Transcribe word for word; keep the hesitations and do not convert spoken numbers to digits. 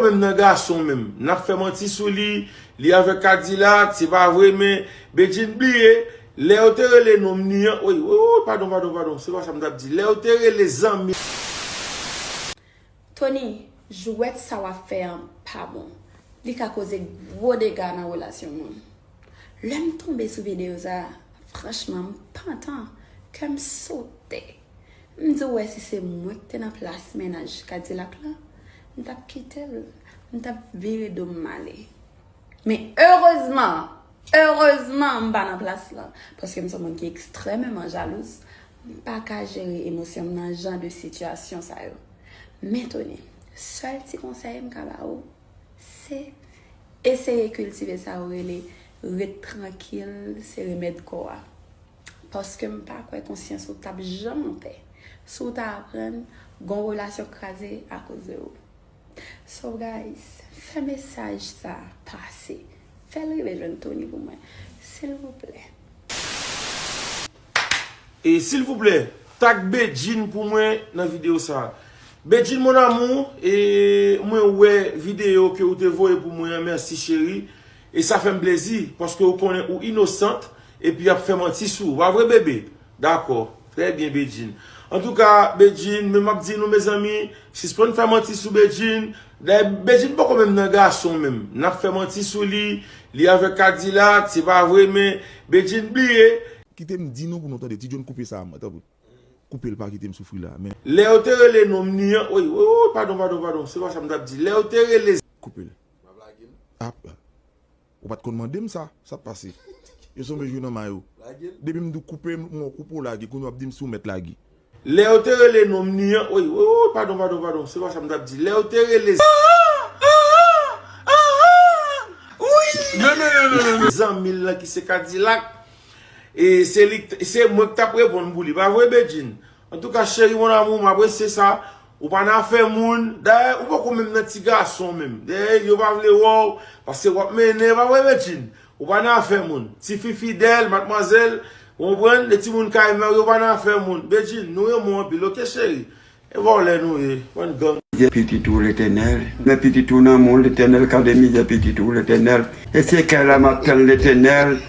Menm nan gason menm. N ap fè manti sou li, li avèk Kadilak, se pa vre, men Bedjine bliye, lè yo te rele non m ni an, oy, oy, oy, padon, padon, padon, se pa sa m t ap di. Lè yo te rele zanmi. Tony, jwèt sa w ap fè an pa bon. Li ka koze gwo dega nan relasyon moun. Lè m tonbe sou videyo sa, franchman, m pantan, kè m sote. M di w wè si se mwen k te nan plas mennaj Kadilak la, m t ap kite l, m t ap vire do m ale. Men erezman, erezman m pa nan plas lan, paske m se yon moun ki ekstrèmeman jalouz, m pa ka jere emosyon m nan jan de sitiyasyon sa yo. Men Tony, sèl ti konsèy m ka ba ou, se eseye kiltive sa yo rele ret trankil, se remèd kò a. Paske m pa kwè konsyans ou t ap janm anpè si w ta aprann gon relasyon kraze akoz de ou. So guys, fè mesaj sa pase. Fè l rive jwenn Tony pou mwen, silvouplè. E silvouplè, tag Bedjine pou mwen nan videyo sa. Bedjine mon amour, e mwen wè videyo ke ou te voye pou mwen an, mèsi cheri. E sa fè m plezi, paske ou konnen ou inosant, epi y ap fè manti sou ou. Pa vre, bebe? Dakò. Trè byen, Bedjine. Antouka, Bedjine, men m ap di nou, mezanmi, sispann fè manti sou Bedjine. Dayè, Bedjine poko menm nan gason menm. N ap fè manti sou li, li avèk Kadilak, se pa vre, men Bedjine bliye. Kite m di nou pou nou tande. Ti John, koupe sa, mwen, tanpri. Koupe l, pa kite m soufri la. Men. Lè yo te rele non m ni an, oy, oy, oy, padon, padon, padon, se pa sa m t ap di. Lè yo te rele. Koupe l. Ah, ou pa t konn mande m sa, sa t pase? Yo sanble jwe nan may ou. Depi m di w koupe, m wè w koupe w lage, kounye w ap di m si w mèt lage. Lè yo te rele non m ni an, oy, oy, oy, padon, padon, padon, se pa sa m t ap di. Lè yo te rele. Zanmi l lan ki se Kadilak, e se li, se mwen ki t ap reponn pou li, pa vre, Bedjine? Antouka, cheri, mon amour, m apresye sa. Ou pa nan afè moun. Dayè, ou poko menm nan ti gason menm. Dayè, yo pa vle wè w, paske w ap mennen, pa vre, Bedjine? Ou pa nan afè moun. Tifi fidèl, madmwazèl, ou konprann? E timoun kay mè w, yo pa nan afè moun. Bedjine, nou renmen w anpil, oke, cheri? E vòlè nou ye, bann gang. Mizè pitit ou, Letènèl. Men pitit ou nan men w, Letènèl, kade mizè pitit ou, Letènèl. E se kè la m ap tann, Letènèl.